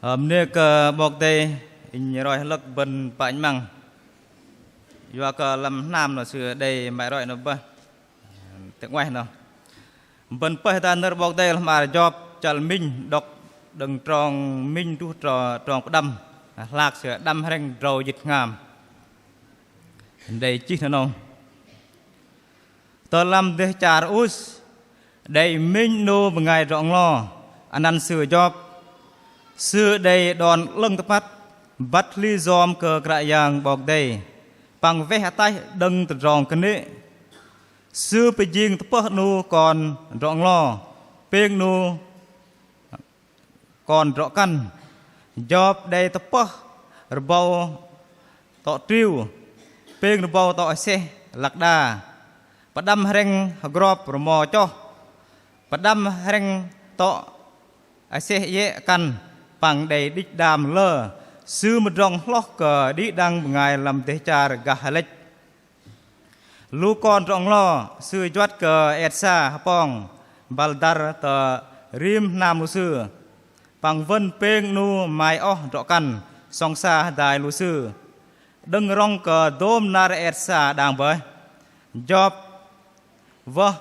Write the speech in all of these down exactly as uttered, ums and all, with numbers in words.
Ơ, bơnê kơ 'Bok Kei-Dei, inh roi hơlơ̆k bơ̆n pă 'măng. Yua kơ lăm hnam noh sư đei mă roi noh bơih. Tơ'ngloh noh. Bơ̆n pơih tơ nơ̆r 'Bok Kei-Dei lăm hla bơar Jôp chăl minh đŏk đơ̆ng trong minh truh trong pơđăm. Hlak sư pơđăm hrĕng tơdrâu jĭt hngam. Đei chih noh. Tơ lăm dêh char Us, đei minh 'nu bơngai drŏ-nglo, anăn sư Jôp. Sư đei đon 'lơ̆ng tơpăt, băt hli yom kơ Kră Yang 'Bok Kei-Dei, păng weh ataih đơ̆ng tơdrong kơnê̆. Sư pơjing tơpơh 'nu kon drŏ-nglo, pêng 'nu kon drŏ-kăn. Jôp đei tơpơh rơbâu tŏ triu, pêng rơbâu tŏ aseh lăk đa, pơđăm hrĕng hơgrop rơmo choh, pơđăm hrĕng tŏ aseh iĕ akăn, păng đei đĭch đam lơ. Sư mơdrŏng hloh kơ đĭ đăng bơngai lăm dêh char gah hơlĕch. Lu kon drŏ-nglo sư juăt kơ et sa hơpong băl dăr tơ rim hnam lu sư, păng wơ̆n pêng 'nu mai oh drŏ-kăn sŏng sa hơdai lu sư. Đơ̆ng rŏng kơ dôm năr et sa đang bơih, Jôp wơh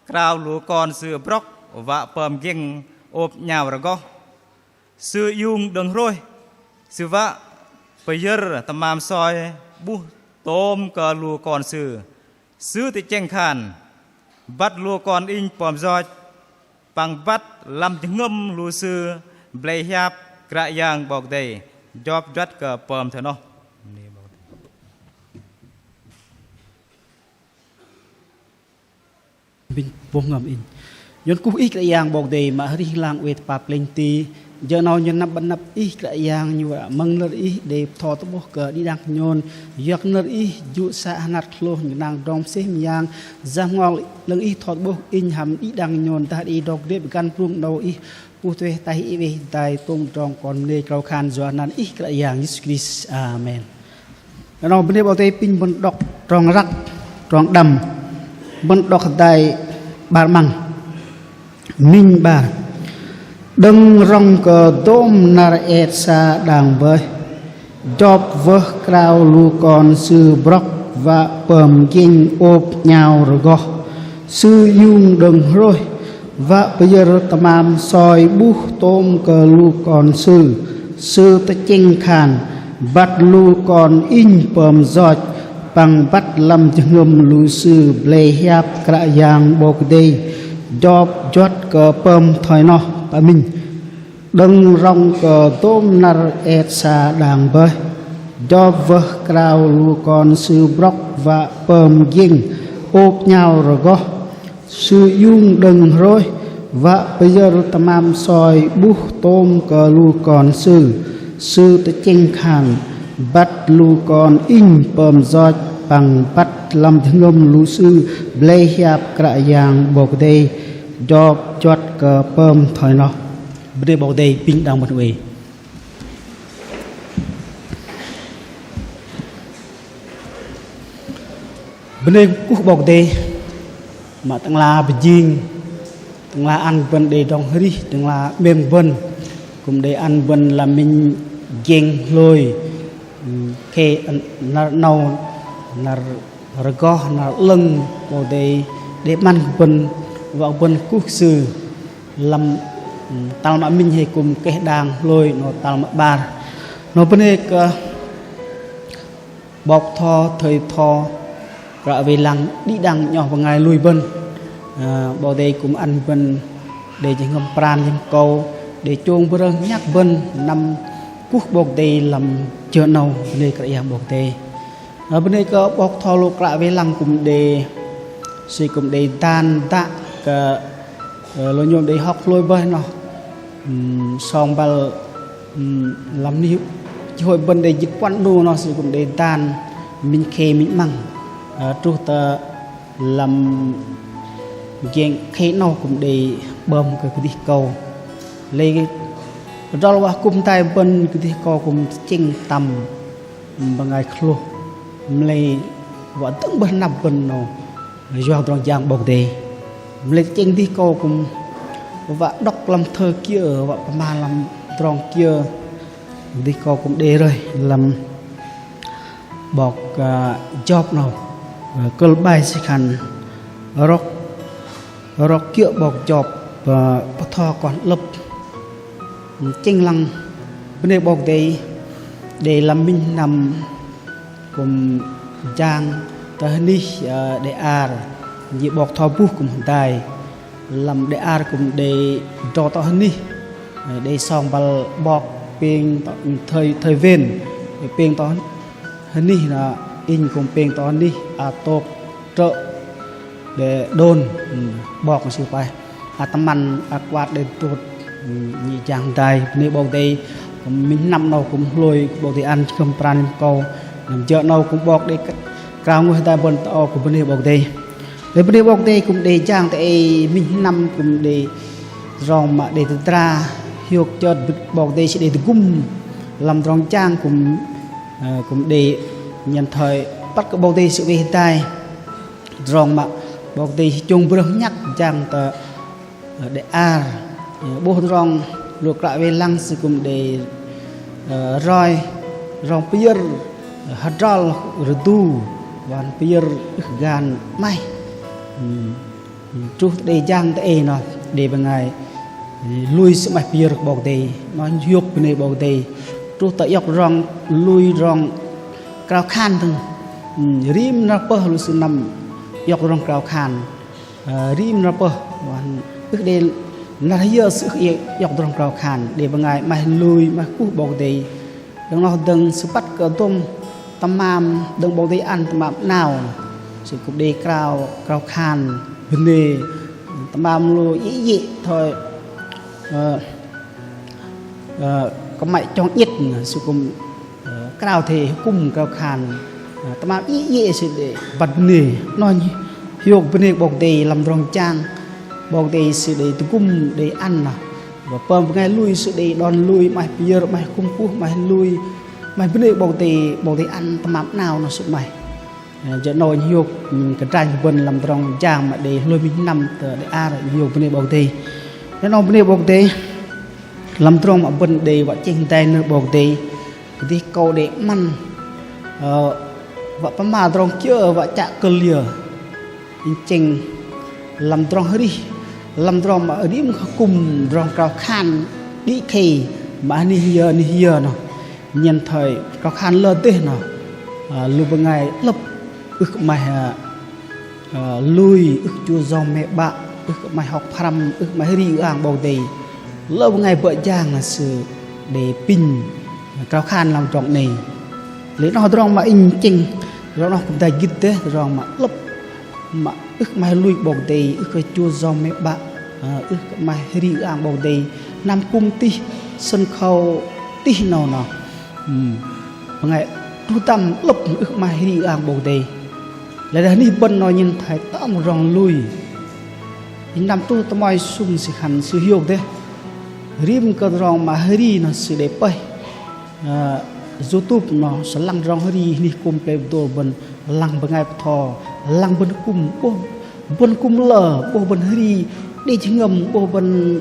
krao lu kon sư brŏk wă pơm giĕng ôp 'nhao rơgoh. Sư iung đơ̆ng hrôih, sư wă pơyơ̆r tơmam soi 'buh tôm kơ lu kon sư. Sư tơchĕng khan: Băt lu kon inh pơm yoch, păng băt lăm jơhngơ̆m lu sư blei hiap Kră Yang 'Bok Kei-Dei. Jôp juăt kơ pơm thoi noh. Bơ̆n pơm ngơ̆m inh. Nhôn kuh Ih Kră Yang 'Bok Kei-Dei mă arih ling lang oei tơpă plĕnh ti. Jơ 'nâu nhôn năm bơ̆n năp Ih Kră Yang, ñu wă mơ̆ng nơ̆r Ih đei bơtho tơ'bôh kơ đĭ đăng nhôn. Yua kơ nơ̆r Ih jŭ să hơnat hlôh, gơnang tơdrong mơsêh mơyang. Yang 'Lơ̆ng Ih bơtho tơ'bôh inh hăm đĭ đăng nhôn dah đei drŏ-kơdrêp găn prung 'nâu Ih puh tueh ataih Ih oei hơdai tôm tơdrong kon bơnê krao khan yua anăn Ih Kră Yang Yêsu Krist. Amen. Nơ 'nâu bơnê 'Bok Kei-Dei, pinh bơ̆n đŏk trong răk, trong pơđăm, bơ̆n đŏk hơdai 'bar 'măng. Minh 'bar. Đơ̆ng rŏng kơ dôm năr et sa đang bơih, Jôp wơh krao lu kon sư brŏk wă pơm giĕng ôp 'nhao rơgoh. Sư iung đơ̆ng hrôih, wă pơyơ̆r tơmam soi 'buh tôm kơ lu kon sư. Sư tơchĕng khan: Băt lu kon inh pơm yoch, păng băt lăm jơhngơ̆m lu sư blei hiap Kră Yang 'Bok Kei-Dei. Jôp juăt kơ pơm thoi noh. Pă minh. Đơ̆ng rŏng kơ dôm năr et sa đang bơih, Jôp wơh krao lu kon sư brŏk wă pơm giĕng ôp 'nhao rơgoh. Sư iung đơ̆ng hrôih, wă pơyơ̆r tơmam soi 'buh tôm kơ lu kon sư. Sư tơchĕng khan: Băt lu kon inh pơm yoch, păng băt lăm jơhngơ̆m lu sư blei hiap Kră Yang 'Bok Kei-Dei. Jôp juăt kơ pơm thoi noh. Bơnê 'Bok Kei-Dei, pinh đang bơ̆n oei. Bơnê kuh 'Bok Kei-Dei, mă tơ'ngla pơjing, tơ'ngla ăn bơ̆n đei tơdrong arih, tơ'ngla 'mêm bơ̆n, kư̆m đei ăn bơ̆n lăm minh giĕng hlôi, khei năr 'nâu, năr rơgoh, năr 'lơ̆ng. 'Bok Kei-Dei đei 'măn bơ̆n, wă bơ̆n kuh Sư lăm, ưm, tal mă minh hei kư̆m keh đang hlôi 'nâu tal mă 'bar. 'Nâu bơnê kơ 'bok bơtho, thây bơtho, kră wei lăng, đĭ đăng 'nhŏng bơngai lui bơ̆n. Ơ, 'Bok Kei-Dei kư̆m ăn bơ̆n đei jơhngơ̆m pran hiĕm akâu, đei chông bơrơh nhăk bơ̆n năm kuh 'Bok Kei-Dei lăm jơ 'nâu. Bơnê Kră Yang 'Bok Kei-Dei. Ơ, bơnê kơ 'bok bơtho lu kră wei lăng kư̆m đei, sư kư̆m đei dan dă kơ, ơ, lu nhôn đei hŏk hlôi bơih noh. Ưm, song băl, ưm, lăm anih chi hội bơ̆n đei jĭt puăn 'nu noh sư kư̆m đei dan minh khei minh 'măng. Ơ, truh tơ lăm giĕng khei 'nâu kư̆m đei 'bơm kơ kơdih akâu. Lei adrol wă kư̆m tai bơ̆n kơdih akâu kư̆m tơchĕng tăm bơngai khlôh. Mă lei wă dơ̆ng bơih năp bơ̆n 'nâu yua tơdrong jang 'Bok Kei-Dei. Mă lei tơchĕng kơdih akâu kư̆m wă đŏk lăm thơ kiơ, wă pơma lăm Trong kiơ dih kâu kŭm đei rơih lăm 'bok, ơ, Jôp 'nâu, ơ, kơ̆l 'bai sư khan rok, rok kiơ̆ 'bok Jôp, ơ, bơtho kon 'lơ̆p. Chĕng lăng bơnê 'Bok Kei-Dei đei lăm minh hnăm kŭm jang tơ hơnih, ơ, đe ar, nhi 'bok bơtho buh kŭm hơdai. Lăm đe ar kŭm đei drâu tơ hơnih, ơ, đei song băl 'bok pêng tơ, thoi, thoi wên, pêng tơ hơnih na, inh kŭm pêng tơ hơnih, atôk, trơ̆, đe đôn, ơ, 'bok sư pơih. Atơmăn, akuat đei tŭt, ơ, nhi jang hơdai, bơnê 'Bok Kei-Dei, kŭm minh hnăm 'nâu kŭm hlôi, 'Bok Kei-Dei ăn jơhngơ̆m pran kâu, năm jơ 'nâu kŭm 'bok đei krao ngôi hơdai bơ̆n tơ âu kŭm bơnê 'Bok Kei-Dei. Đei bơnê 'Bok Kei-Dei kŭm đei jang tơ ei minh hnăm kŭm đei tơdrong mă đei tơdra hiôk chơt 'Bok Kei-Dei sư đei tơgŭm lăm tơdrong jang kŭm, ơ, kŭm đei nhen thoi băt kơ 'Bok Kei-Dei sư wei hơdai. Tơdrong mă 'Bok Kei-Dei sư chông brơh nhăk jang tơ, ơ, đe ar. Ơ, 'bôh tơdrong lu kră wei lăng sư kŭm đei, ơ, roi, tơdrong pơyơ̆r, ơ, hơdrol, rơdu, wă pơyơ̆r ưh kơ gan 'maih. Ưm. Truh tơ đe jang tơ ei noh, đe bơngai lui sư 'maih pơyơ̆r kơ 'Bok Kei-Dei, noh hiôk bơnê 'Bok Kei-Dei. Truh tơ iŏk tơdrong lui tơdrong krao khan dơ̆ng. Ưm, rim năr pơh lu sư năm iŏk tơdrong krao khan. Ơ, rim năr pơh, wă ưh đei năr hiơ̆ sư ưh iŏk tơdrong krao khan, đe bơngai 'maih lui, 'maih kuh 'Bok Kei-Dei. Đơ̆ng noh dơ̆ng sư băt kơ dôm tơmam đơ̆ng 'Bok Kei-Dei ăn tơmam 'nao. Sư kŭm đei krao, krao khan, bơnê, tơmam lu iĕ iĕ thoi, ơ, ơ, kơmăy chong iĕt, sư kŭm, ơ, krao thê hơkŭm krao khan, ơ, tơmam iĕ iĕ sư đei băt bơnê. Noh hiôk bơnê 'Bok Kei-Dei lăm tơdrong jang, 'Bok Kei-Dei sư đei tơgŭm đei ăn noh. Wă pơm bơngai lui sư đei đon lui, 'maih pơyơ̆r, 'maih kŭm kuh, 'maih lui, 'maih bơnê 'Bok Kei-Dei, 'Bok Kei-Dei ăn tơmam 'nao noh sư 'maih. Ơ, jơ 'nâu inh hiôk, ưm, kơdranh bơ̆n lăm tơdrong jang mă đei hlôi minh hnăm tơ đe ar, inh hiôk bơnê 'Bok Kei-Dei. Jơ 'nâu bơnê 'Bok Kei-Dei, lăm tơdrong mă bơ̆n đei wă chĕng hơdai nơ̆r 'Bok Kei-Dei, kơdih kâu đei 'măn, ơ, wă pơma tơdrong kiơ wă chă kơ̆l yơ. Inh chĕng lăm tơdrong hơrih, lăm tơdrong mă rim kơ kŭm tơdrong krao khan đĭ khei mă hơnih yơ, hơnih yơ noh. Nhen thoi krao khan lơ dêh noh, ơ, lu bơngai 'lơ̆p ưh kơ 'maih, ơ, ơ, lui, ưh kơ chu yom mĕ 'bă, ưh kơ 'maih hŏk pơhrăm, ưh kơ 'maih hơri ư-ang 'Bok Kei-Dei. Lơ bơngai bơ̆ jang sư đei pinh krao khan lăm tơdrong 'nei. Lei noh tơdrong mă inh chĕng, tơdrong noh kŭm dai gĭt dêh, tơdrong mă 'lơ̆p, mă ưh kơ 'maih lui 'Bok Kei-Dei, ưh kơ chu yom mĕ 'bă, ơ, ưh kơ 'maih hơri ư-ang 'Bok Kei-Dei, hnam kŭm tih, sân khấu tih 'nâu noh. Ưm, bơngai truh tơdăm 'lơ̆p ưh kơ 'maih hơri ư-ang 'Bok Kei-Dei. Lei na hơnih bơ̆n noh nhen thoi tơm tơdrong lui. Inh năm truh tơmoi sŭng sư khan sư hiôk dêh. Rim kơ tơdrong mă hơri noh sư đei pơih, ơ, YouTube noh sư lăng tơdrong hơri hơnih kŭm plei bơdôl bơ̆n, lăng bơngai bơtho, lăng bơ̆n kŭm, 'bôh bơ̆n kŭm lơ, 'bôh bơ̆n hơri đei jơhngơ̆m, 'bôh bơ̆n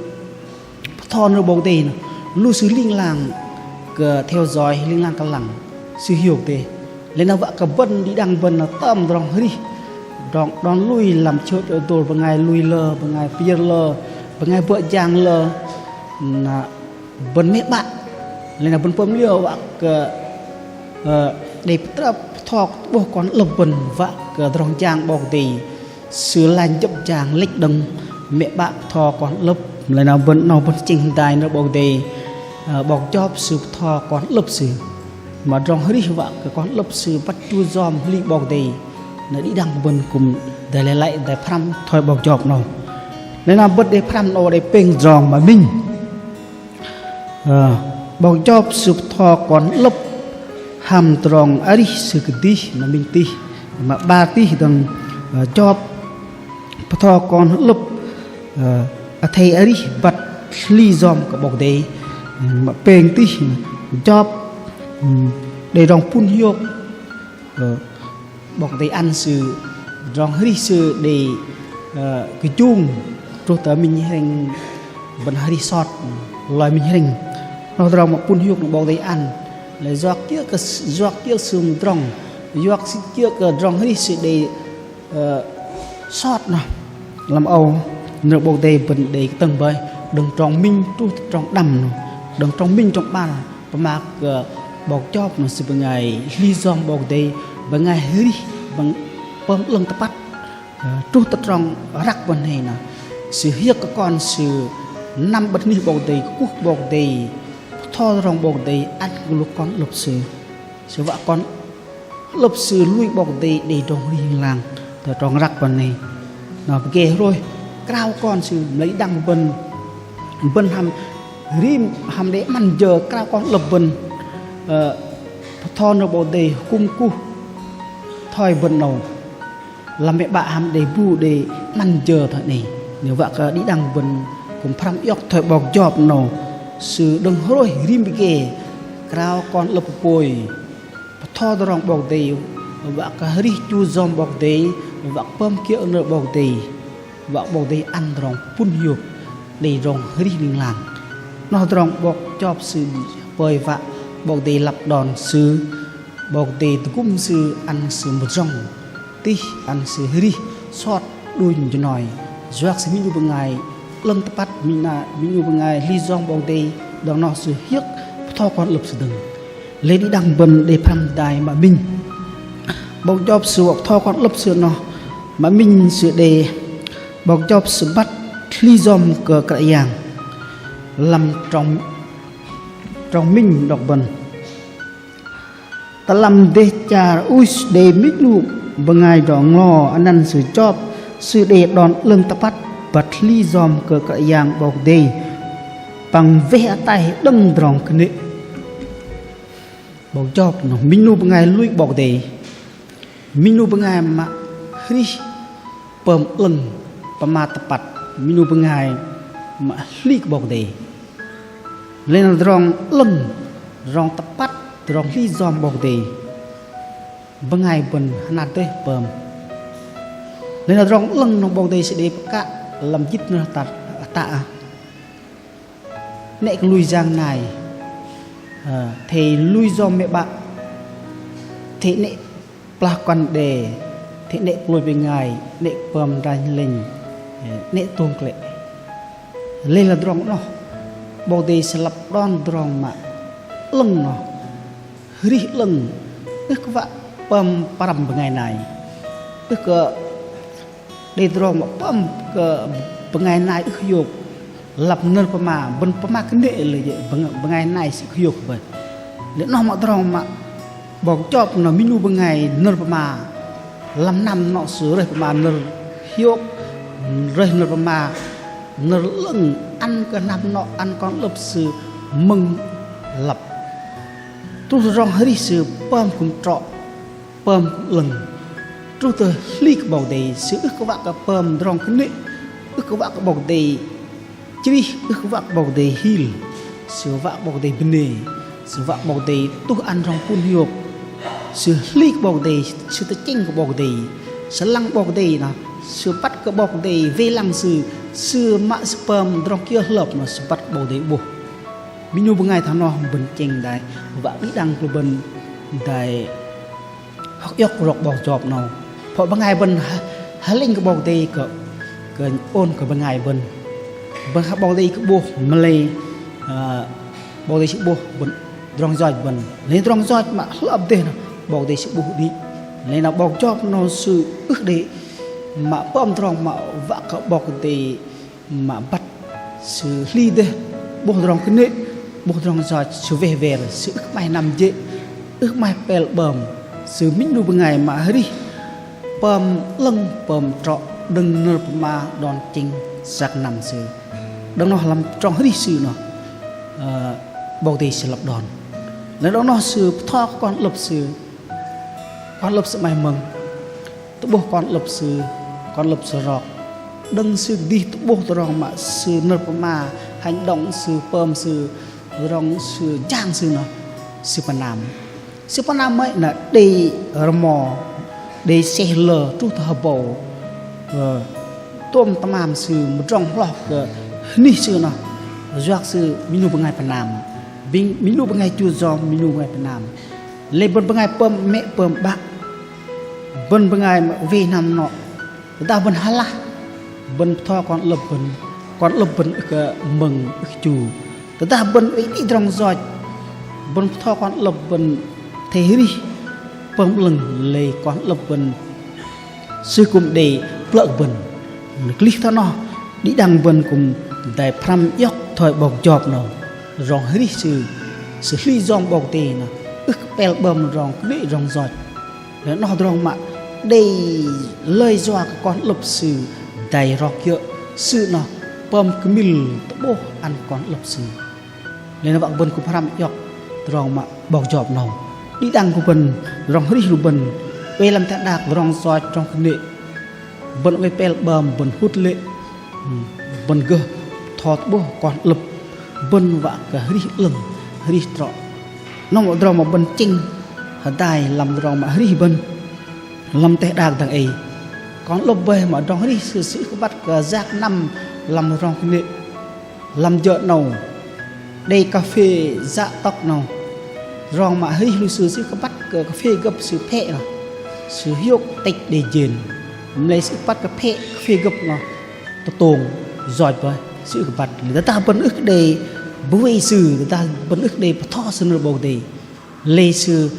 bơtho nơ̆r 'Bok Kei-Dei noh, lu sư ling lang kơ theo dõi, ling lang kơ lăng, sư hiôk dêh. Lei na wă kơ bơ̆n đĭ đăng bơ̆n na tơm tơdrong hơrih, tơdrong đon lui lăm chơt đơ̆ng dôl bơngai lui lơ, bơngai pơyơ̆r lơ, bơngai bơ̆ jang lơ, na bơ̆n mĕ 'bă. Lei na bơ̆n pơm liơ wă kơ, ơ, đei pơtrơp pơtho 'bôh kon 'lơ̆p bơ̆n wă kơ tơdrong jang 'Bok Kei-Dei sư lanh jơ̆p jang lĕch đơ̆ng mĕ 'bă bơtho kon 'lơ̆p. Lei na bơ̆n 'nâu bơ̆n chĕng hơdai nơ̆r 'Bok Kei-Dei, ơ, 'bok Jôp sư bơtho kon 'lơ̆p sư. Mă tơdrong hơrih wă kơ kon 'lơ̆p sư băt chu yom hli 'Bok Kei-Dei. Na đĭ đăng bơ̆n kŭm dai lei lăi dai pơhrăm thoi 'bok Jôp 'nâu. Lei na bơ̆n đei pơhrăm 'nâu đei pêng tơdrong mă minh. Ơ, 'bok Jôp sư bơtho kon 'lơ̆p hăm tơdrong arih sư kơdih, mă minh tih, mă 'bar tih dơ̆ng, ơ, Jôp bơtho kon 'lơ̆p, ơ, athei arih băt hli yom kơ 'Bok Kei-Dei, mă pêng tih Jôp, ưm, đei tơdrong pŭn hiôk, ơ, 'Bok Kei-Dei ăn sư tơdrong hơrih sư đei, ơ, kơjung truh tơ minh hrĕng bơ̆n hơrih sot, loi minh hrĕng. Noh tơdrong mă pŭn hiôk noh 'Bok Kei-Dei ăn. Lei yua kiơ̆ kơ, yua kiơ̆ sư mơdrŏng, yua kiơ̆ kơ tơdrong arih sư đei, ơ, sot noh. Lăm âu nơ̆r 'Bok Kei-Dei bơ̆n đei kơtơ̆ng bơih, đơ̆ng trong minh truh tơ trong đăm noh, đơ̆ng trong minh trong 'bar, pơma kơ 'bok Jôp noh sư bơngai hli yom 'Bok Kei-Dei, bơngai arih, bơ̆n pơm 'lơ̆ng tơpăt. Ơ, truh tơ trong răk bơ̆n hei noh, sư hiơ̆k kơ kon sư năm bơ̆t anih 'Bok Kei-Dei, kơkuh 'Bok Kei-Dei, bơtho tơdrong 'Bok Kei-Dei ăn kơ lu kon 'lơ̆p sư. Sư wă kon 'lơ̆p sư lui 'Bok Kei-Dei đei tơdrong arih ling lang tơ trong răk bơ̆n hei. Noh pơgê hrôih krao kon sư, mă lei đĭ đăng bơ̆n, bơ̆n hăm rim hăm đei 'măn jơ krao kon 'lơ̆p bơ̆n, ơ, bơtho nơ̆r 'Bok Kei-Dei, hơkŭm kuh thoi bơ̆n 'nâu. Lăm mĕ 'bă hăm đei bu đei 'măn jơ thoi 'nâu. Nơ̆r wă kơ đĭ đăng bơ̆n kư̆m pơhrăm iŏk thoi 'bok Jôp 'nâu. Sư đơ̆ng hrôih rim pơgê krao kon 'lơ̆p pơpôi, bơtho tơdrong 'Bok Kei-Dei, wă kơ arih chu yom 'Bok Kei-Dei, wă kơ pơm kiơ̆ nơ̆r 'Bok Kei-Dei, wă 'Bok Kei-Dei ăn tơdrong pŭn hiôk đei tơdrong arih ling lang. Noh tơdrong 'bok Jôp sư pơi wă 'Bok Kei-Dei lăp đon sư, 'Bok Kei-Dei tơgŭm sư ăn sư mơdrŏng tih, ăn sư arih sot đunh jơnoi. Yua kơ sư minh 'nu bơngai 'lơ̆ng tơpăt, minh 'nu, minh 'nu bơngai hli yom 'Bok Kei-Dei, đơ̆ng noh sư hiơ̆k bơtho kon 'lơ̆p sư dơ̆ng. Lei đĭ đăng bơ̆n đei pơhrăm hơdai mă minh 'bok Jôp sư wă bơtho kon 'lơ̆p sư noh, mă minh sư đei 'bok Jôp sư băt hli yom kơ Kră Yang. Lăm trong, trong minh đŏk bơ̆n. Tơ lăm dêh char Us đei minh 'nu bơngai drŏ nglo anăn sư Jôp, sư đei đon 'lơ̆ng tơpăt băt hli yom kơ Kră Yang 'Bok Kei-Dei păng weh ataih đơ̆ng tơdrong kơnê̆. 'Bok Jôp noh minh 'nu bơngai lui 'Bok Kei-Dei, minh 'nu bơngai mă arih pơm 'lơ̆ng pơma tơpăt, minh 'nu bơngai mă hli kơ 'Bok Kei-Dei. Lei na tơdrong 'lơ̆ng, tơdrong tơpăt, tơdrong hli yom 'Bok Kei-Dei, bơngai bơ̆n hơnat dêh pơm. Lei na tơdrong 'lơ̆ng noh 'Bok Kei-Dei sư đei pơkă lăm jĭt nơ̆r hơtă, hơtă. 'Nĕ kơ lui yang nai, ơ, athei lui yom mĕ 'bă, athei 'nĕ plah kăn đe, athei 'nĕ kơ lui bơngai, 'nĕ pơm dranh lĕnh, ơ, 'nĕ tông klĕ. Lei na tơdrong noh 'Bok Kei-Dei sư lăp đon tơdrong mă 'lơ̆ng noh, arih 'lơ̆ng, ưh kơ wă pơm pơrăm bơngai nai, ưh kơ đei tơdrong mă pơm kơ bơngai nai ưh kơ hiôk. Lăp nơ̆r pơma, bơ̆n pơma kơnê̆ lei bơng-, bơngai nai sư ưh kơ hiôk bơih. Lei noh mă tơdrong mă 'bok Jôp noh minh 'nu bơngai nơ̆r pơma, lăm năm noh sư rơih pơma nơ̆r hiôk, rơih nơ̆r pơma nơ̆r 'lơ̆ng, ăn kơ năm noh ăn kon 'lơ̆p sư mơ̆ng lăp. Truh tơdrong arih sư pơm kư̆m trŏ, pơm kư̆m 'lơ̆ng. Truh tơ hli kơ 'Bok Kei-Dei, sư ưh kơ wă kơ pơm tơdrong kơnê̆, ưh kơ wă kơ 'Bok Kei-Dei chrih, ưh kơ wă kơ 'Bok Kei-Dei hil, sư wă 'Bok Kei-Dei bơnê, sư wă 'Bok Kei-Dei tuh ăn tơdrong pŭn hiôk. Sư hli kơ 'Bok Kei-Dei, sư tơchĕng kơ 'Bok Kei-Dei, sư lăng 'Bok Kei-Dei noh, sư băt kơ 'Bok Kei-Dei wei lăng sư, sư mă sư pơm tơdrong kiơ hlơp noh sư băt 'Bok Kei-Dei 'bôh. Minh 'nu bơngai thoi noh bơ̆n tơchĕng dai, wă đĭ đăng kơ bơ̆n dai hŏk iŏk rŏk 'bok Jôp 'nâu. Phŏ bơngai bơ̆n hơ-, hơlĕnh kơ 'Bok Kei-Dei kơ, kơ ôn kơ bơngai bơ̆n. Bơ̆n hăm 'Bok Kei-Dei kơ 'bôh mă lei, ơ, 'Bok Kei-Dei sư 'bôh bơ̆n tơdrong yoch bơ̆n. Lei tơdrong yoch mă hlơp dêh noh 'Bok Kei-Dei sư 'bôh đĭ. Lei na 'bok Jôp 'nâu sư ưh đei mă pơm tơdrong mă wă kơ 'Bok Kei-Dei mă băt sư hli dêh, 'bôh tơdrong kơnê̆, 'bôh tơdrong yoch, sư weh wer, sư ưh kơ 'maih năm jê̆, ưh kơ 'maih pel 'bơm, sư minh 'nu bơngai mă arih pơm 'lơ̆ng pơm trŏ đơ̆ng nơ̆r pơma đon tơchĕng sak năm sư. Đơ̆ng noh lăm trong arih sư noh, ơ, 'Bok Kei-Dei sư lăp đon. Lei đơ̆ng noh sư bơtho kơ kon 'lơ̆p sư, kon 'lơ̆p sư 'maih mơ̆ng. Tơ'bôh kon 'lơ̆p sư, kon 'lơ̆p sư rok. Đơ̆ng sư kơdih tơ'bôh tơdrong mă sư nơ̆r pơma, hành động sư pơm sư, tơdrong sư jang sư noh, sư pơnam. Sư pơnam mơ̆i na đei rơmo, đei seh lơ truh tơ hơbâu, ơ, tôm tơmam sư mơdrŏng hloh kơ hơnih sư noh, yua kơ sư minh 'nu bơngai pơnam. Bĭng, minh 'nu bơngai chu yom, minh 'nu bơngai pơnam. Lei bơ̆n bơngai pơm mĕ pơm 'bă. Bơ̆n bơngai mă wei hnam 'noh. Tơdah bơ̆n hơlah, bơ̆n bơtho kon 'lơ̆p bơ̆n, kon 'lơ̆p bơ̆n ưh kơ mơ̆ng ưh kơ chu. Tơdah bơ̆n oei đĭ tơdrong yoch, bơ̆n bơtho kon 'lơ̆p bơ̆n athei arih pơm 'lơ̆ng, lei kon 'lơ̆p bơ̆n sư kư̆m đei plơ̆ bơ̆n. Kơlih thoi noh, đĭ đăng bơ̆n kư̆m dai pơhrăm iŏk thoi 'bok Jop 'nâu. Tơdrong arih sư, sư hli yom 'Bok Kei-Dei noh ưh kơ pel 'bơm tơdrong kơnê̆ tơdrong yoch. Lei noh tơdrong mă đei lơi yua kơ kon 'lơ̆p sư dai rok kiơ̆, sư noh pơm kơmil tơ'bôh ăn kon 'lơ̆p sư. Lei noh wă kơ bơ̆n kư̆m pơhrăm iŏk tơdrong mă 'bok Jop 'nâu. Đĭ đăng kơ bơ̆n, tơdrong arih lu bơ̆n oei lăm teh đak tơdrong yoch tơdrong kơnê̆, bơ̆n oei pel 'bơm, bơ̆n hŭt lê̆, bơ̆n gơh bơtho tơ'bôh kon 'lơ̆p bơ̆n wă kơ arih 'lơ̆ng, arih trŏ. Noh mă tơdrong mă bơ̆n chĕng hơdai lăm tơdrong mă arih bơ̆n lăm teh đak dang ei. Kon 'lơ̆p bơih mă tơdrong arih sư, sư ưh kơ băt kơ yak năm lăm tơdrong kơnê̆. Lăm jơ̆ 'nâu đei kaphê yă tŏk 'nâu. Tơdrong mă arih lu sư, sư ưh kơ băt kơ kaphê gơ̆p sư phĕ noh. Sư hiôk tĕch đei jên. Mă lei sư ưh kơ băt kơ phĕ kaphê gơ̆p noh tơtông yoch bơih, sư ưh kơ băt. Lei tơdah bơ̆n ưh kơ đei bơwei sư, tơdah bơ̆n ưh kơ đei bơtho sư nơ̆r 'Bok Kei-Dei, lei sư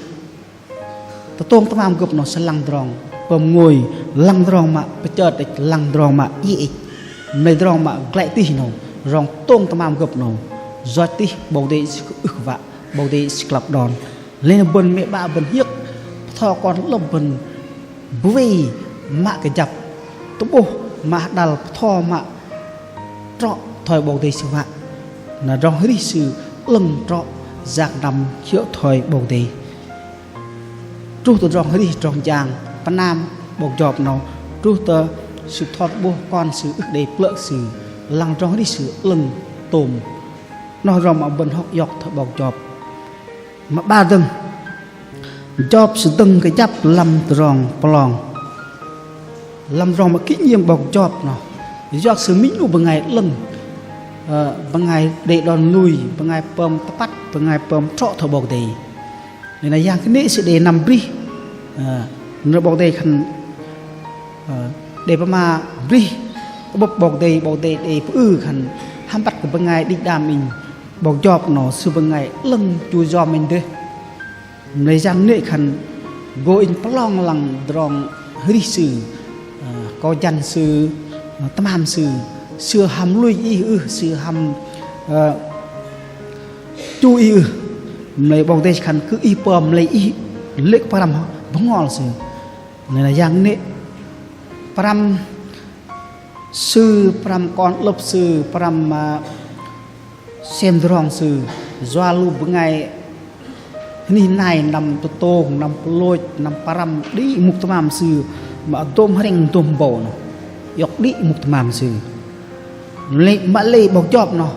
tơtông tơmam gơ̆p noh sư lăng tơdrong pơm ngôi, lăng tơdrong mă pơchơt đĕch, lăng tơdrong mă iĕ đĕch. Mă lei tơdrong mă glăi tih 'nâu, tơdrong tông tơmam gơ̆p 'nâu, yoch tih 'Bok Kei-Dei sư ưh kơ wă, 'Bok Kei-Dei sư klăp đon. Lei noh bơ̆n mĕ 'bă bơ̆n hiơ̆k bơtho kon 'lơ̆p bơ̆n bơwei mă kơjăp tơ'bôh mă hơdăl bơtho mă trŏ thoi 'Bok Kei-Dei sư wă. Na tơdrong arih sư 'lơ̆ng trŏ yak năm hiơ̆ thoi 'Bok Kei-Dei. Truh tơ tơdrong arih tơdrong jang pơnam 'bok Jop 'nâu, truh tơ sư bơtho tơ'bôh kon sư ưh kơ đei plơ̆ sư, lăng tơdrong arih sư 'lơ̆ng tôm. Noh tơdrong mă bơ̆n hŏk iŏk thoi 'bok Jop. Mă 'bar dơ̆ng, Jop sư dơ̆ng kơjăp lăm tơdrong pơlong. Lăm tơdrong mă kinh nghiệm 'bok Jop noh, yua kơ sư minh 'nu bơngai 'lơ̆ng, ơ, bơngai đei đon lui, bơngai pơm tơpăt, bơngai pơm trŏ thoi 'Bok Kei-Dei. Lei na yang kơnê̆ sư đei năm brih, ơ, nơ̆r 'Bok Kei-Dei khan, ơ, đei pơma brih tơ'bơ̆p 'Bok Kei-Dei, 'Bok Kei-Dei đei pơư khan hăm băt kơ bơngai đĭ đam inh 'bok Jop noh sư bơngai 'lơ̆ng chu yom inh dêh. Mă lei yang kơnê̆ khan gô inh pơlong lăng tơdrong arih sư, ơ, akâu jăn sư, ơ, tơmam sư, sư hăm lui ih ưh, sư hăm, ơ, chu ih ưh. Mă lei 'Bok Kei-Dei khan kơ ih pơm, mă lei ih lê̆ kơ pơhrăm bơhngol sư. Lei na yang kơnê̆ pơhrăm sư, pơhrăm kon 'lơ̆p sư, pơhrăm, ơ, sem tơdrong sư, yua lu bơngai hnih nai năm tơtông, năm pơlôch, năm pơhrăm đĭ mŭk tơmam sư, mă dôm hrĕng dôm bâu noh, iŏk đĭ mŭk tơmam sư. Lei, mă lei 'bok Jop noh,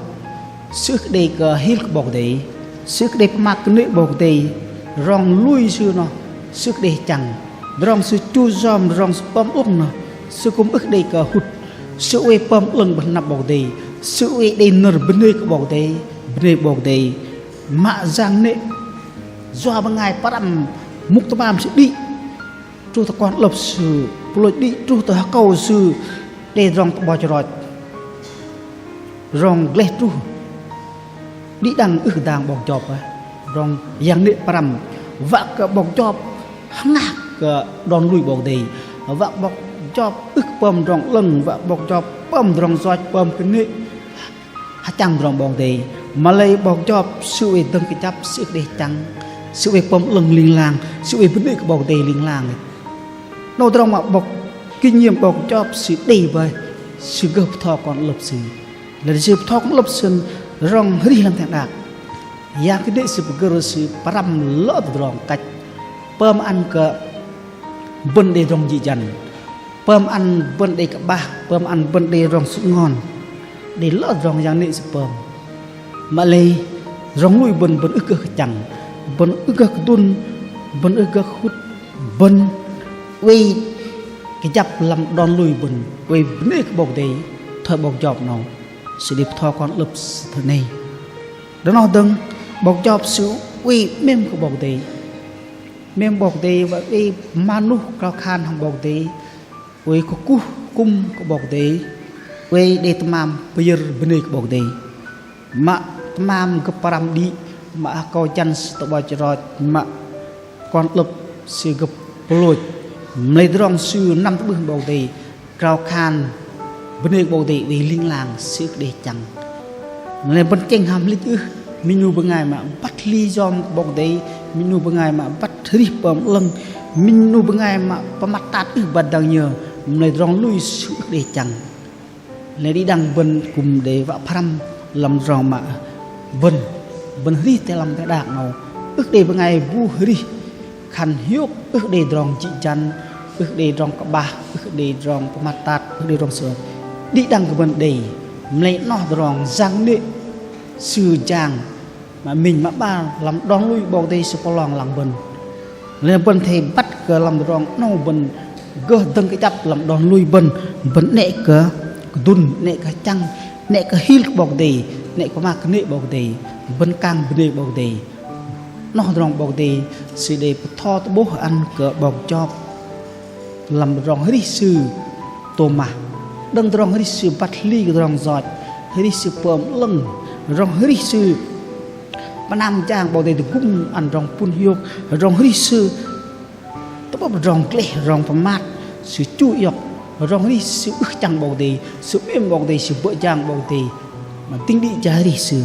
sư ưh kơ đei kơ hil kơ 'Bok Kei-Dei, sư ưh kơ đei pơma kơnê̆ 'Bok Kei-Dei, tơdrong lui sư noh, sư ưh kơ đei hơchăng, tơdrong sư chu yom, tơdrong sư pơm 'lơ̆ng noh, sư kư̆m ưh kơ đei kơ hŭt, sư oei pơm 'lơ̆ng 'bơ̆t hơnăp 'Bok Kei-Dei, sư oei đei nơ̆r bơnê kơ 'Bok Kei-Dei, bơnê 'Bok Kei-Dei. Mă yang kơnê̆, yua bơngai pơhrăm mŭk tơmam sư đĭ, truh tơ kon 'lơ̆p sư pơlôch đĭ, truh tơ akâu sư đei tơdrong tơ'boch roch, tơdrong gleh truh. Đĭ đăng ưh kơ dang 'bok Jop, ơ, tơdrong yang kơnê̆ pơhrăm, wă kơ 'bok Jop hơngah kơ đon lui 'Bok Kei-Dei, wă 'bok Jop ưh kơ pơm tơdrong 'lơ̆ng, wă 'bok Jop pơm tơdrong yoch, pơm kơnê̆ hơchăng tơdrong 'Bok Kei-Dei. Mă lei 'bok Jop sư oei dơ̆ng kơjăp, sư ưh kơ đei hơchăng, sư oei pơm 'lơ̆ng ling lang, sư oei bơnê kơ 'Bok Kei-Dei ling lang. 'Nâu tơdrong mă 'bok kinh nghiệm 'bok Jop sư đei bơih, sư gơh bơtho kon 'lơ̆p sư. Lei sư bơtho kon 'lơ̆p sư rong arih lăm teh đak. Yang kơnê̆ sư pơgơ̆r sư pơhrăm lơ tơdrong kăch pơm ăn kơ bơ̆n đei tơdrong jĭ jăn, pơm ăn bơ̆n đei kơ'bah, pơm ăn bơ̆n đei tơdrong sŭt ngon. Đei lơ tơdrong yang kơnê̆ sư pơm. Mă lei tơdrong lui bơ̆n, bơ̆n ưh gơh kơchăng, bơ̆n ưh gơh kơdŭn, bơ̆n ưh gơh hŭt, bơ̆n oei kơjăp lăm đon lui bơ̆n, oei bơnê kơ 'Bok Kei-Dei thoi 'bok Jop 'nâu. Sư đei bơtho kon 'lơ̆p sư thoi 'nâu. Đơ̆ng noh dơ̆ng, 'Bok Jop sư oei 'mêm kơ 'Bok Kei-Dei. 'Mêm 'Bok Kei-Dei wă oei manuh krao khan hăm 'Bok Kei-Dei. Oei kơkuh kŭm kơ 'Bok Kei-Dei. Oei đei tơmam pơyơ̆r bơnê kơ 'Bok Kei-Dei. Mă tơmam gơ̆p pơrăm đĭ, mă akâu jăn sư tơ'bôch roch, mă kon 'lơ̆p sư gơ̆p pơlôch. Mă lei tơdrong sư năm tơ'bưh 'Bok Kei-Dei. Krao khan bơnê kơ 'Bok Kei-Dei oei ling lang sư ưh kơ đei chăng. Lei bơ̆n tơchĕng hăm hlĭch ưh, minh 'nu bơngai mă băt hli yom kơ 'Bok Kei-Dei, minh 'nu bơngai mă băt arih pơm 'lơ̆ng, minh 'nu bơngai mă pơmat tat ưh băt dang yơ, mă lei tơdrong lui sư ưh kơ đei chăng. Lei đĭ đăng bơ̆n kŭm đei wă pơhrăm lăm tơdrong mă bơ̆n, bơ̆n arih tơ lăm teh đak 'nâu ưh kơ đei bơngai buh arih khan hiôk, ưh kơ đei tơdrong jĭ jăn, ưh kơ đei tơdrong kơ'bah, ưh kơ đei tơdrong pơmat tat, ưh kơ đei tơdrong sơ̆. Đĭ đăng kơ bơ̆n đei, mă lei noh tơdrong jang 'nĕ sư jang mă minh mă 'bar lăm đon lui 'Bok Kei-Dei sư pơlong lăng bơ̆n. Lei bơ̆n athei băt kơ lăm tơdrong 'nâu bơ̆n gơh dơ̆ng kơjăp lăm đon lui bơ̆n, bơ̆n 'nĕ kơ kơdŭn, 'nĕ kơ hơchăng, 'nĕ kơ hil kơ 'Bok Kei-Dei, 'nĕ kơ mă kơnê̆ 'Bok Kei-Dei, bơ̆n kang bơnê 'Bok Kei-Dei. Noh tơdrong 'Bok Kei-Dei sư đei bơtho tơ'bôh ăn kơ 'Bok Jop. Lăm tơdrong arih sư tôm mah, đơ̆ng tơdrong arih sư băt hli kơ tơdrong yoch, arih sư pơm 'lơ̆ng, tơdrong arih sư pơnam jang 'Bok Kei-Dei tơgŭm ăn tơdrong pŭn hiôk, tơdrong arih sư tơ'bơ̆p tơdrong gleh, tơdrong pơmat, sư chu iŏk, tơdrong arih sư ưh chăng 'Bok Kei-Dei, sư 'mêm 'Bok Kei-Dei, sư bơ̆ jang 'Bok Kei-Dei, mă dĭng đĭ jang arih sư.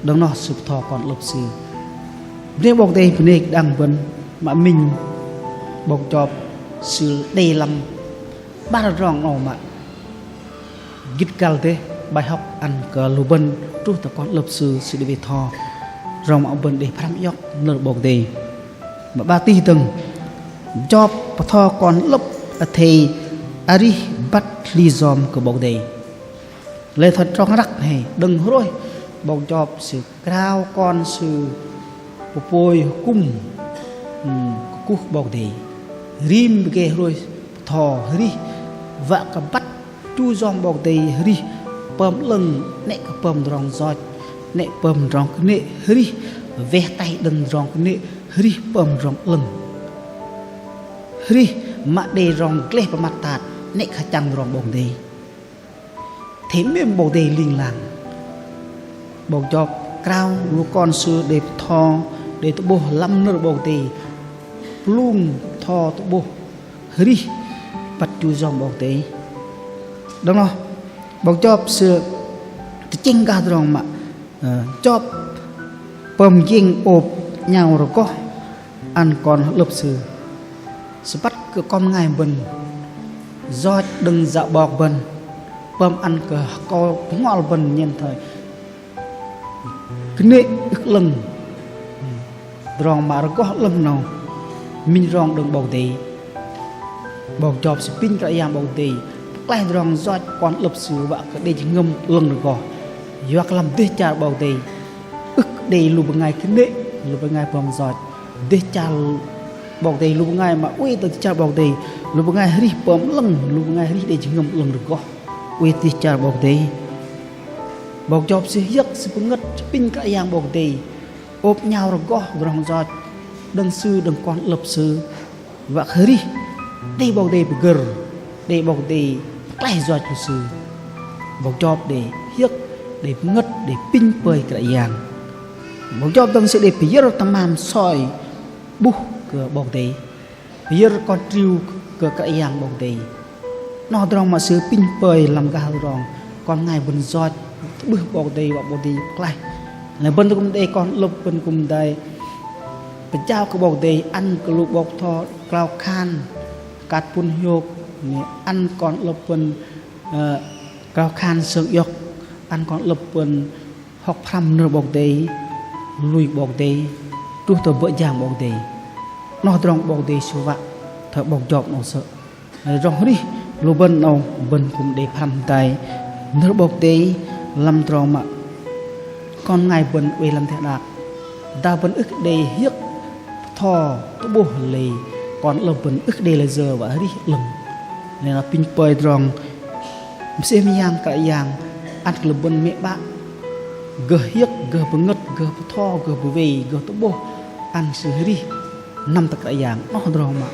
Đơ̆ng noh sư bơtho kon 'lơ̆p sư. Bơnê 'Bok Kei-Dei, bơnê đĭ đăng bơ̆n, mă minh 'Bok Jop sư đei lăm 'bar tơdrong 'nâu mă gĭt găl dêh, bài học ăn kơ lu bơ̆n truh tơ kon 'lơ̆p sư, sư đei bơtho tơdrong mă bơ̆n đei pơhrăm iŏk nơ̆r 'Bok Kei-Dei. Mă 'bar tih dơ̆ng, Jop bơtho kon 'lơ̆p athei arih băt hli yom kơ 'Bok Kei-Dei. Lei thoi trong răk hei, đơ̆ng hrôih 'Bok Jop sư krao kon sư pơpôi hơkŭm, ưm, kơkuh 'Bok Kei-Dei. Rim pơgê hrôih bơtho arih wă kơ băt chu yom 'Bok Kei-Dei, arih pơm 'lơ̆ng, 'nĕ kơ pơm tơdrong yoch, 'nĕ pơm tơdrong kơnê̆, arih weh ataih đơ̆ng tơdrong kơnê̆, arih pơm tơdrong 'lơ̆ng. Arih mă đei tơdrong gleh pơmat tat, 'nĕ kơ hơchăng tơdrong 'Bok Kei-Dei. Athei 'mêm 'Bok Kei-Dei ling lang. 'Bok Jop krao lu kon sư đei bơtho, đei tơ'bôh lăm nơ̆r 'Bok Kei-Dei. Pơlung bơtho tơ'bôh arih băt chu yom 'Bok Kei-Dei. Đơ̆ng noh 'Bok Jop sư tơchĕng gah tơdrong mă, ơ, Jop pơm jing ôp 'nhao rơgoh ăn kon 'lơ̆p sư. Sư băt kơ kon bơngai bơ̆n yoch đơ̆ng yă 'bok bơ̆n, pơm ăn kơ akâu bơhngol bơ̆n nhen thoi kơnê̆ ưh kơ 'lơ̆ng. Tơdrong mă rơgoh 'lơ̆ng 'nâu minh tơdrong đơ̆ng 'Bok Kei-Dei. 'Bok Jop sư apinh Kră Yang 'Bok Kei-Dei pơklaih tơdrong yoch kon 'lơ̆p sư wă kơ đei jơhngơ̆m 'lơ̆ng rơgoh. Yua kơ lăm dêh char 'Bok Kei-Dei ưh kơ đei lu bơngai kơnê̆, lu bơngai pơm yoch. Dêh char 'Bok Kei-Dei, lu bơngai mă oei tơ dêh char 'Bok Kei-Dei, lu bơngai arih pơm 'lơ̆ng, lu bơngai arih đei jơhngơ̆m 'lơ̆ng rơgoh. Oei tơ dêh char 'Bok Kei-Dei. 'Bok Jop sư hiơ̆k, sư pơngơ̆t, sư apinh Kră Yang 'Bok Kei-Dei. Ôp 'nhao rơgoh tơdrong yoch đơ̆ng sư, đơ̆ng kon 'lơ̆p sư. Wă kơ arih đei 'Bok Kei-Dei pơgơ̆r, đei 'Bok Kei-Dei pơklaih yoch kơ sư. 'Bok Jop đei hiơ̆k, đei pơngơ̆t, đei apinh pơi Kră Yang. 'Bok Jop dơ̆ng sư đei pơyơ̆r tơmam soi 'buh kơ 'Bok Kei-Dei. Pơyơ̆r kon triu kơ Kră Yang 'Bok Kei-Dei. Noh tơdrong mă sư apinh pơi lăm gah tơdrong kon bơngai bơ̆n yoch tơ'bưh 'Bok Kei-Dei wă 'Bok Kei-Dei pơklaih. Lei bơ̆n tơ kŭm đei kon 'lơ̆p bơ̆n kŭm đei pơjao kơ 'Bok Kei-Dei ăn kơ lu 'bok bơtho krao khan kat pŭn hiôk, ăn kon 'lơ̆p bơ̆n, ơ, krao khan sơng iŏk, ăn kon 'lơ̆p bơ̆n hŏk pơhrăm nơ̆r 'Bok Kei-Dei, lui 'Bok Kei-Dei, truh tơ bơ̆ jang 'Bok Kei-Dei. Noh tơdrong 'Bok Kei-Dei sư wă thoi 'Bok Jop 'nâu sơ̆. Tơdrong arih lu bơ̆n 'nâu bơ̆n kŭm đei pơhrăm hơdai nơ̆r 'Bok Kei-Dei lăm tơdrong mă kon bơngai bơ̆n oei lăm teh đak. Dah bơ̆n ưh kơ đei hiơ̆k bơtho tơ'bôh lei kon 'lơ̆p bơ̆n ưh kơ đei layơ wă arih 'lơ̆ng. Lei na apinh pơi tơdrong mơsêh mơyang Kră Yang ăn kơ lu bơ̆n mĕ 'bă Gơh hiơ̆k, gơh bơngơ̆t, gơh bơtho, gơh bơwei, gơh tơ'bôh ăn sư arih năm tơ Kră Yang. 'Noh tơdrong mă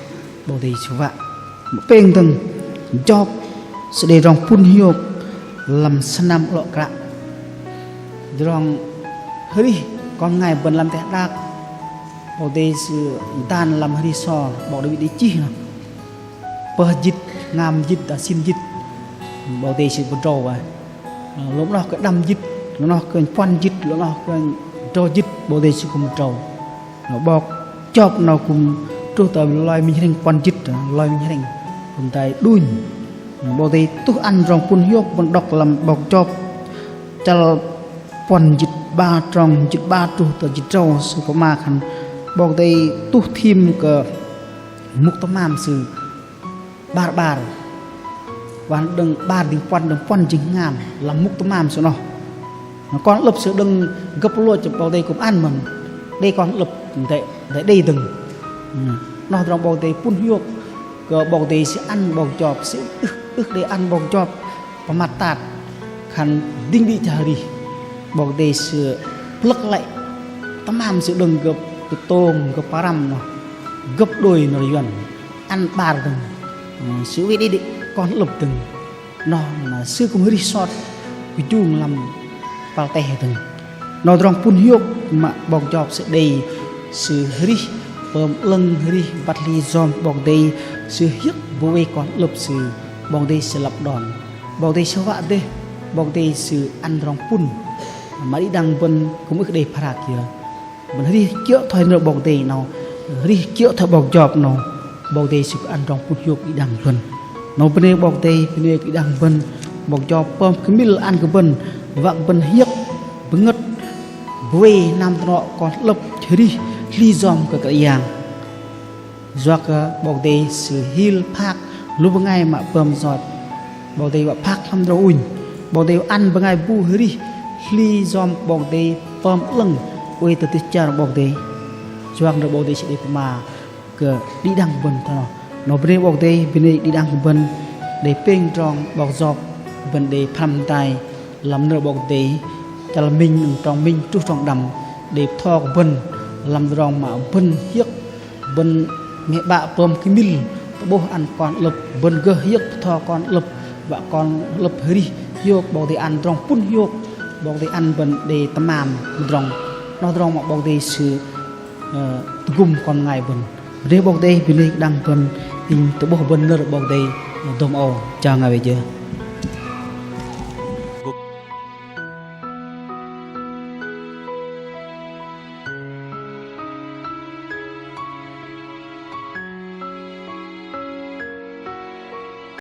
'Bok Kei-Dei Sư wă. Mă pêng dơ̆ng, Jôp sư đei tơdrong pŭn hiôk lăm sơnăm 'lŏ kră. Tơdrong arih kon bơngai bơ̆n lăm teh đak, 'Bok Kei-Dei Sư dan lăm arih sôr, 'bok Đawit đei chih noh. Pơh jĭt, hngam jĭt, dah sĭn jĭt, 'Bok Kei-Dei Sư pơdrâu wă. Lơ̆m noh kơ đăm jĭt, lơ̆m noh kơ puăn jĭt, lơ̆m noh kơ drâu jĭt, 'Bok Kei-Dei Sư kư̆m pơdrâu. 'Bok Jôp 'nâu kư̆m truh tơ loi minh hrĕng puăn jĭt, loi minh hrĕng kư̆m tai đunh. 'Bok Kei-Dei tuh ăn tơdrong pŭn hiôk, bơ̆n đŏk lăm 'bok Jôp chăl puăn jĭt 'bar, trong jĭt 'bar truh tơ jĭt drâu, sư pơma khan 'Bok Kei-Dei tuh thim kơ mŭk tơmam sư 'bar 'bar. Wă đơ̆ng 'bar dĭng puăn, đơ̆ng puăn jĭt hngam, lăm mŭk tơmam sư noh. Kon 'lơ̆p sư đơ̆ng gơ̆p lôch 'Bok Kei-Dei kư̆m ăn mơ̆n. Đei kon 'lơ̆p đei, đei, đei dơ̆ng. Noh tơdrong 'Bok Kei-Dei pŭn hiôk kơ 'Bok Kei-Dei Sư ăn 'bok Jôp sư ưh, ưh đei ăn 'bok Jôp pơmat tat khan dĭng đĭ chăl arih. 'Bok Kei-Dei Sư plơ̆k lĕ tơmam sư đơ̆ng gơ̆p tơtông, gơ̆p pơrăm noh, gơ̆p đôi nơ̆r Yuăn ăn 'bar dơ̆ng. Sư wei đĭ đĭ kon 'lơ̆p dơ̆ng. Noh na sư kư̆m arih sot kơjung lăm kơpal teh dơ̆ng. Noh tơdrong pŭn hiôk mă 'bok Jôp sư đei, sư arih pơm 'lơ̆ng, arih băt hli yom 'Bok Kei-Dei, sư hiơ̆k bơwei kon 'lơ̆p sư, 'Bok Kei-Dei Sư lăp đon. 'Bok Kei-Dei Sư wă dêh, 'Bok Kei-Dei Sư ăn tơdrong pŭn. Mă đĭ đăng bơ̆n kư̆m ưh đei pơhră kiơ. Bơ̆n arih kiơ̆ thoi nơ̆r 'Bok Kei-Dei 'nâu, arih kiơ̆ thoi 'bok Jôp 'nâu, 'Bok Kei-Dei Sư ăn tơdrong pŭn hiôk đĭ đăng bơ̆n. 'Nâu bơnê 'Bok Kei-Dei, bơnê đĭ đăng bơ̆n, 'bok Jôp pơm kơmĭl ăn kơ bơ̆n, wă kơ bơ̆n hiơ̆k bơngơ̆t, bơwei năm tơnŏ kon 'lơ̆p arih hli yom kơ Kră Yang. Yua kơ 'Bok Kei-Dei Sư hil phak lu bơngai mă pơm yoch. 'Bok Kei-Dei wă phak lăm tơdrong ŭnh. 'Bok Kei-Dei wă ăn bơngai bu arih hli yom 'Bok Kei-Dei pơm 'lơ̆ng oei tơ dêh char 'Bok Kei-Dei. Yua kơ 'Bok Kei-Dei Sư đei pơma kơ đĭ đăng bơ̆n thoi noh. Noh bơnê 'Bok Kei-Dei, bơnê đĭ đăng bơ̆n đei pêng trong 'bok Jôp bơ̆n đei pơhrăm tai lăm nơ̆r 'Bok Kei-Dei, chăl minh, trong minh truh trong đăm, đei bơtho kơ bơ̆n lăm tơdrong mă bơ̆n hiơ̆k, bơ̆n mĕ 'bă pơm kơmĭl tơ'bôh ăn kon 'lơ̆p, bơ̆n gơh hiơ̆k bơtho kon 'lơ̆p, wă kon 'lơ̆p arih hiôk, 'Bok Kei-Dei ăn tơdrong pŭn hiôk, 'Bok Kei-Dei ăn bơ̆n đei tơmam tơdrong. Noh tơdrong mă 'Bok Kei-Dei Sư, ơ, tơgŭm kon bơngai bơ̆n. Bơnê 'Bok Kei-Dei, bơnê đĭ đăng bơ̆n, inh tơ'bôh bơ̆n nơ̆r 'Bok Kei-Dei dôm âu. Chao nga wei jơ.